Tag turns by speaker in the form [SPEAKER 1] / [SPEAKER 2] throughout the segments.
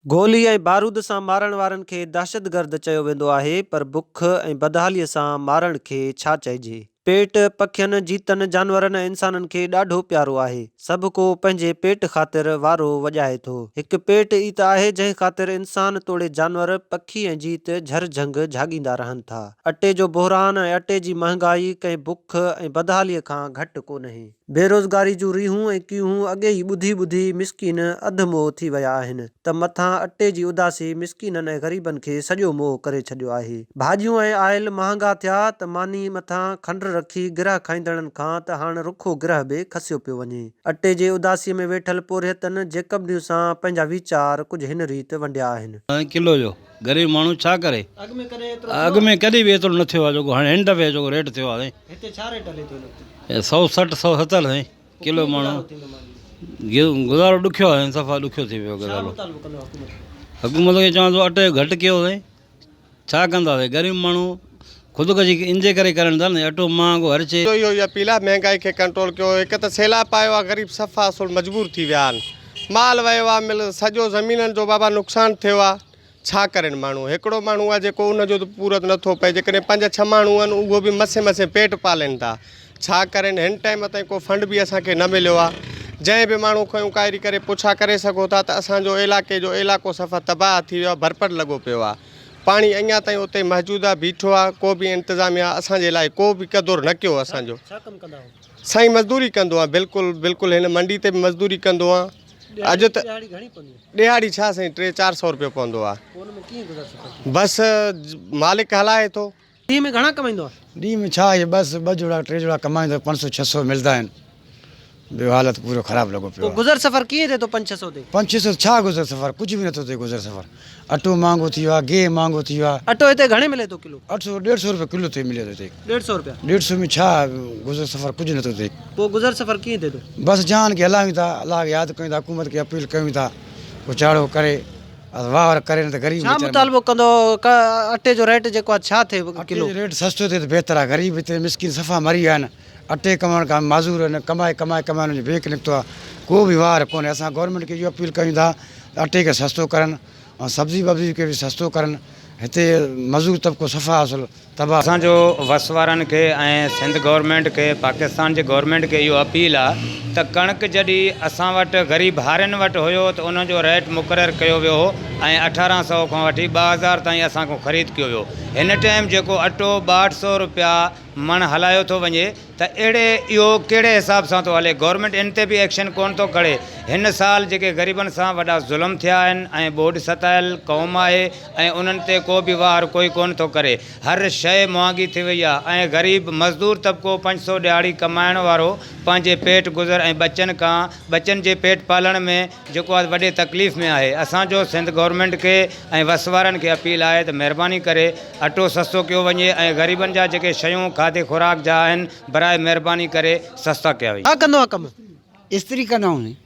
[SPEAKER 1] گولي ۽ بارود سان مارڻ وارن کي دهشتگرد چيو ويندو آهي پر بک ۽ بدحاليء سان مارڻ کي ڇا چئجي؟ پيٽ پکين، جيتن، جانورن ۽ انسانن کي ڏاڍو پيارو آهي. سڀ ڪو پنهنجي پيٽ خاطر وارو وڄائي ٿو. هڪ پيٽ ئي ته آهي جنهن خاطر انسان توڙي جانور، پکي ۽ جيت جھر جھنگ جھاڳيندا رهن ٿا. اٽي جو بحران ۽ اٽي جي مهنگائي ڪنهن بک ۽ بدحاليء کان گهٽ ڪونهي. بيروزگاري جون ريهون ۽ ڪيهون اڳي ئي ٻڌي ٻڌي مسڪين اڌ موهه ٿي ويا آهن ته مٿان اٽي جي اداسي مسڪينن ۽ غريبن کي سڄو موهه ڪري ڇڏيو آهي. ڀاڄيون ۽ آئل مهانگا ٿيا ته ماني مٿان کنڊ رکي گرهه کائيندڙن کان ته هاڻ رکو گرهه به کسيو پيو وڃي. اٽي جي اداسي ۾ ويٺل پورهيتن جيڪب نيوز سان پنهنجا ويچار ڪجهه هن ريت ونڊيا آهن.
[SPEAKER 2] ڪلو جو غريب ماڻهو ڇا ڪري اڳ ۾ ڪڏهن به ايترو نه ٿيو آهي جيڪو هاڻي هن دفعي جيڪو ريٽ ٿيو آهي
[SPEAKER 1] هتي ڇا ريٽ هلي ٿو هن وقت؟
[SPEAKER 2] 160 170 سائين ڪلو ماڻهو گذارو ڏکيو آهي صفا ڏکيو ٿي ويو گذارو حڪومت کي چوان ٿو اٽي گهٽ ڪيو سائين ڇا ڪندا سائين غريب ماڻهو خودڪشي ان جي ڪري ڪرن ٿا نه اٽو مهانگو هر شي.
[SPEAKER 3] اهو ئي اپيل آهي مهنگائي کي ڪنٽرول ڪيو هڪ ته سيلاب آيو آهي غريب صفا اصل مجبور ٿي ويا آهن مال ويو آهي مل سڄو زمينن جو بابا نقصان ٿيو آهي ڇا ڪرين ماڻهو هڪڙو ماڻهو آهي جيڪو ان جو ته پورت نٿو پئي جيڪڏهن پنج ڇهه ماڻهو آهن اهو به مسين مسين پيٽ پالين ٿا ڇا ڪرين هن ٽائيم تائين ڪو فنڊ به اسان کي نه مليو آهي جنهن به ماڻهو کان انڪوائري ڪري پڇا ڪري سگهو ٿا ته اسان جو علائقي جو علائقو صفا تباهه ٿي ويو آهي ڀرپٽ لڳو پيو آهي پاڻي اڃا تائين اتي محجود آهي بيٺو آهي ڪو به انتظاميا اسان جي لاء ڪو به قدر نه ڪيو اسان جو سائين مزدوري ڪندو آهيان بلڪل بلڪل هن منڊي تي به مزدوري ڪندو آهيان اڄ ته ڏهاڙي ڇا سائين ٽي 400 روپيو پوندو آ بس مالڪ هلائي ٿو.
[SPEAKER 1] ڏينهن ۾ گهڻا ڪمائيندو آ؟
[SPEAKER 4] ڏينهن ۾ ڇا اهي بس ٻه جوڙا ٽي جوڙا ڪمائيندو 500 600 ملدا آهن ٻيو حالت پورو خراب لڳو پيو
[SPEAKER 1] پوء
[SPEAKER 4] آ.
[SPEAKER 1] گذر سفر ڪيئن ٿئي ٿو پنج ڇهه سو تي؟
[SPEAKER 4] پنج ڇهه سو ڇا گذر سفر ڪجهه به نٿو ٿئي گذر سفر اٽو مهانگو ٿي ويو آ گيهه مهانگو ٿي ويو آ.
[SPEAKER 1] اٽو هتي گهڻي ملي ٿو ڪلو؟
[SPEAKER 4] اٺ سو ڏيڍ سو روپيو ڪلو ٿي ملي ٿو هتي.
[SPEAKER 1] ڏيڍ سو روپيا.
[SPEAKER 4] ڏيڍ سو ۾ ڇا گذر سفر ڪجهه نٿو ٿئي.
[SPEAKER 1] پوء گذر سفر ڪيئن ٿئي ٿو؟
[SPEAKER 4] بس جهان کي هلايون ٿا الله کي ياد ڪيون ٿا حڪومت کي اپيل ڪيون ٿا ڪو چاڙهو ڪري واهر ڪري نه ته غريب
[SPEAKER 1] ڇا مطالبو ڪندو اٽي جو ريٽ جيڪو آهي ڇا ٿئي
[SPEAKER 4] اٽي جو ريٽ سستو ٿئي ته بهتر آهي غريب هتي مسڪين صفا مري ويا آهن اٽي ڪمائڻ کان معذور آهن ڪمائي ڪمائي ڪمائي انهن جو بيڪ نڪتو آهي ڪو به واهر ڪونهي اسان گورنمينٽ کي اهو اپيل ڪيون ٿا ته اٽي کي سستو ڪرن ۽ سبزي وبزي کي به سستو ڪرن هتي مزور طبقو صفا اصل تباهه.
[SPEAKER 5] اسان جو وس وارن کي ۽ سنڌ گورنمينٽ کي پاڪستان جي گورنمينٽ کي اهو اپيل آ ته ڪڻڪ جڏهن اسان وٽ غريب هارين وٽ هيو ته ان جو ريٽ مقرر ڪيو ويو هو ۽ 18 سئو کان وٺي 2000 تائين اسان کان خريد ڪيو ويو هن ٽائيم جيڪو اٽو 62 سئو روپيا مڻ هلايو ٿو وڃي ته اهڙي اهو ڪهڙي حساب سان ٿو هلي گورنمينٽ ان تي به ايڪشن ڪونه ٿو کڻي هن سال جيڪي غريبن سان وڏا ظلم ٿيا آهن ۽ ٻوڏ ستايل قوم آهي ۽ انهن تي ڪو به واهر ڪوئي ڪونه ٿو ڪري هر شيء مهانگي ٿي وئي آهي ۽ غريب مزدور طبقو 500 ڏهاڙي ڪمائڻ وارو پنهنجي پيٽ گذر ۽ ٻچن کان ٻچن جي پيٽ پالڻ ۾ جيڪو آهي وڏي تڪليف ۾ آهي اسان جو سنڌ گورنمينٽ کي ۽ وس وارن کي اپيل آهي ته مهرباني ڪري اٽو سستو ڪيو وڃي ۽ غريبن جا جيڪي شيون کاڌي خوراڪ جا آهن براء مهرباني ڪري سستا ڪيا وڃن.
[SPEAKER 1] ڇا ڪندو آهين ڪم؟
[SPEAKER 6] استري ڪندا آهيون سائين.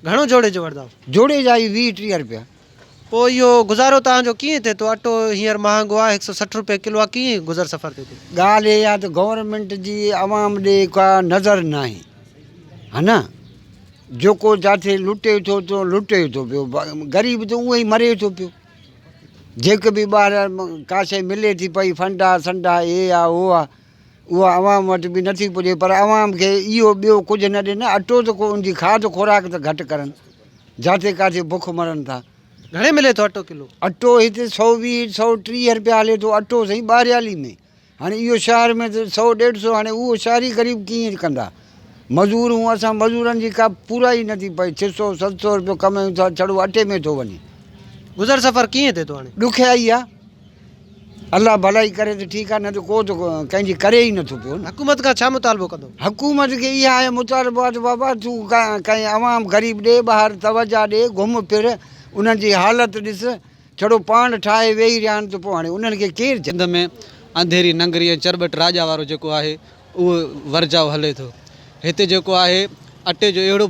[SPEAKER 1] گهڻو جوڙي جو وٺندا آهيو؟
[SPEAKER 6] جوڙي جا اهي 20 30 رپيا.
[SPEAKER 1] پوء اهو گذارو توهان جو ڪيئن ٿئي ٿو؟ اٽو هينئر مهانگو آهي هڪ سو 60 رپيا ڪلو آهي ڪيئن گذر سفر ٿئي ٿو؟
[SPEAKER 6] ڳالهه اها آهي ته گورنمينٽ جي عوام ڏي ڪا نظر ناهي ها نه. جيڪو جاٿي لٽي ٿو تو لٽي ٿو پيو غريب ته اونئن ئي مري ٿو پيو جيڪي به ٻاهر ڪا شيء ملي ٿي پئي فنڊ آ سنڊ آ هي آ هو آ اها عوام وٽ به نٿي پڄي پر عوام کي اهو ٻيو ڪجهه نه ڏين اٽو ته ڪو ان جي کاڌ خوراڪ ته گهٽ ڪرن جاٿي ڪاٿي بک مرن ٿا.
[SPEAKER 1] گهڻي ملي ٿو اٽو ڪلو؟
[SPEAKER 6] اٽو هتي 120 130 رپيا هلي ٿو اٽو سائين ٻاهريالي ۾ هاڻي اهو شهر ۾ ته سئو ڏيڍ سئو هاڻي اهو شهري غريب ڪيئن ڪندا مزور هون اسان مزورن جي ڪا پورائي نٿي پئي ڇهه سئو ست سئو روپيو ڪمايون ٿا ڇڙو اٽي ۾ ٿو وڃي.
[SPEAKER 1] گذر سفر ڪيئن ٿئي ٿو هاڻي؟
[SPEAKER 6] ڏکيائي آ الله ڀلائي ڪري ته ٺيڪ آ نه ته ڪو ته ڪنهن جي ڪري ئي نٿو پيو نه.
[SPEAKER 1] حڪومت کان ڇا مطالبو ڪندو؟
[SPEAKER 6] حڪومت کي اها آهي مطالبو آ ته بابا تون ڪنهن عوام غريب ڏي ٻاهر توجه ڏي گهم ڦر انهن جي حالت ڏس ڇڙو پاڻ ٺاهي ويهي رهيا آهن ته پوء هاڻي انهن کي ڪير چئي.
[SPEAKER 7] سنڌ ۾ انڌيري ننگري ۽ چرٻٽ راڄا وارو جيڪو آهي اهو ورجاء هلي ٿو. هتي جيڪو آهي اٽي جو اهڙو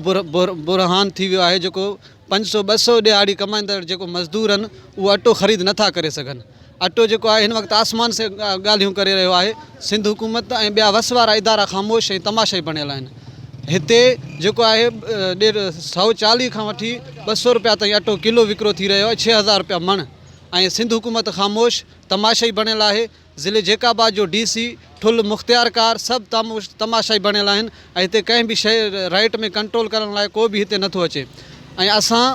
[SPEAKER 7] برهان ٿي ويو آهي جيڪو پنج سو ٻه سو ڏهاڙي ڪمائيندڙ جيڪو مزدور آهن اهو اٽو خريد نه ٿا ڪري سگهن. اٽو جيڪو آهي هن وقت آسمان سين ڳالهيون ڪري رهيو آهي. سنڌ حڪومت ۽ ٻيا وس وارا ادارا خاموش ۽ تماشائي بڻيل آهن. هتي جيڪو آهي ڏيڍ 140 کان وٺي 200 رپيا تائين اٽو ڪلو وڪرو ٿي رهيو آهي 6000 رپيا مڻ ۽ سنڌ حڪومت خاموش تماشائي بڻيل آهي ضلعي جيڪب آباد جو ڊي سي ٺل مختيارڪار سڀ تماشائي بڻيل آهن ۽ هتي ڪنهن به شيء ريٽ ۾ ڪنٽرول ڪرڻ لاء ڪو به هتي نٿو اچي ۽ اسان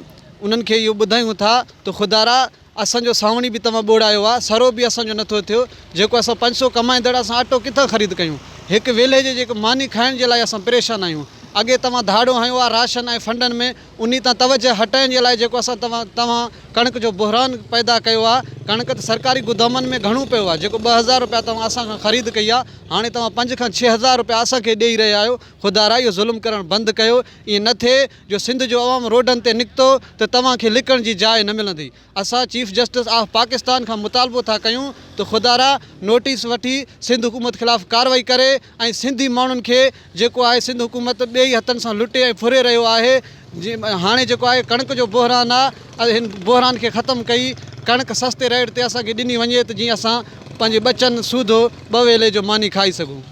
[SPEAKER 7] انهن کي اهو ٻڌايون ٿا ته خدارا اسان جو سانوڻي به توهان ٻوڙايو آ، سرو به اسان جو نٿو ٿيو، جيڪو اسان 500 ڪمائيندڙ اسان اٽو ڪٿان خريد ڪيون؟ هڪ ويلهي جي جيڪو ماني کائڻ جي لاء اسان پريشان آهيون. اڳي توهان ڌاڙو هنيو آ راشن ۽ فنڊن ۾ انهي تان توجهه هٽائڻ جي لاء جيڪو اسان توهان توهان ڪڻڪ جو بحران پيدا ڪيو آ، ڪڻڪ ته سرڪاري گدامن ۾ گهڻو پيو آ، جيڪو 2000 رپيا توهان اسان کان خريد ڪئي آ، هاڻي توهان پنج کان 6000 رپيا اسان کي ڏيئي رهيا آهيو، خدارا اهو ظلم ڪرڻ بند ڪيو، ائين نه ٿئي جو سنڌ جو عوام روڊن تي نڪتو ته توهان کي لڪڻ جي جاء نه ملندي. اسان چيف جسٽس آف پاڪستان کان مطالبو ٿا ڪيون ته خدارا نوٽيس وٺي سنڌ حڪومت خلاف ڪارروائي ڪري ۽ سنڌي ماڻهن کي جيڪو آهي سنڌ حڪومت ٻئي هٿن سان لٽي ۽ ڦري رهيو آهي هاڻي جيڪو آهي ڪڻڪ جو بحران آهي هن بحران کي ختم ڪئي ڪڻڪ سستي ريٽ تي اسان کي ڏني وڃي ته جيئن اسان پنهنجي ٻچن سوڌو ٻه ويلي جو ماني کائي سگهون.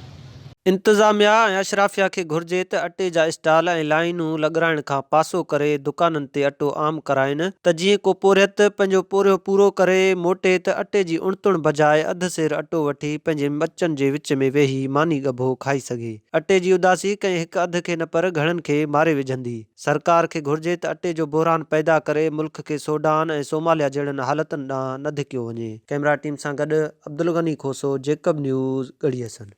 [SPEAKER 1] انتظاميا ۽ اشرافيا کي گهرجي ته اٽي جا اسٽال ۽ لائينون لڳرائڻ کان پاسو ڪري دڪانن تي اٽو عام ڪرائين ته جيئن ڪو پورهيت پنهنجو پورهيو پورو ڪري موٽي ته اٽي جي اڻتڻ بجاء اڌ سير اٽو وٺي پنهنجي ٻچن جي وچ ۾ ويهي ماني ڳڀو کائي سگهي. اٽي جي اداسي ڪنهن هڪ اڌ کي نه پر گهڻن کي ماري وجهندي. سرڪار کي گهرجي ته اٽي جو بحران پيدا ڪري ملڪ کي سوڊان ۽ سوماليا جهڙن حالتن ڏانهن نه ڌڪيو وڃي. ڪئميرا ٽيم سان گڏ عبدالغني کوسو، جيڪب نيوز، ڳڙهي حسن.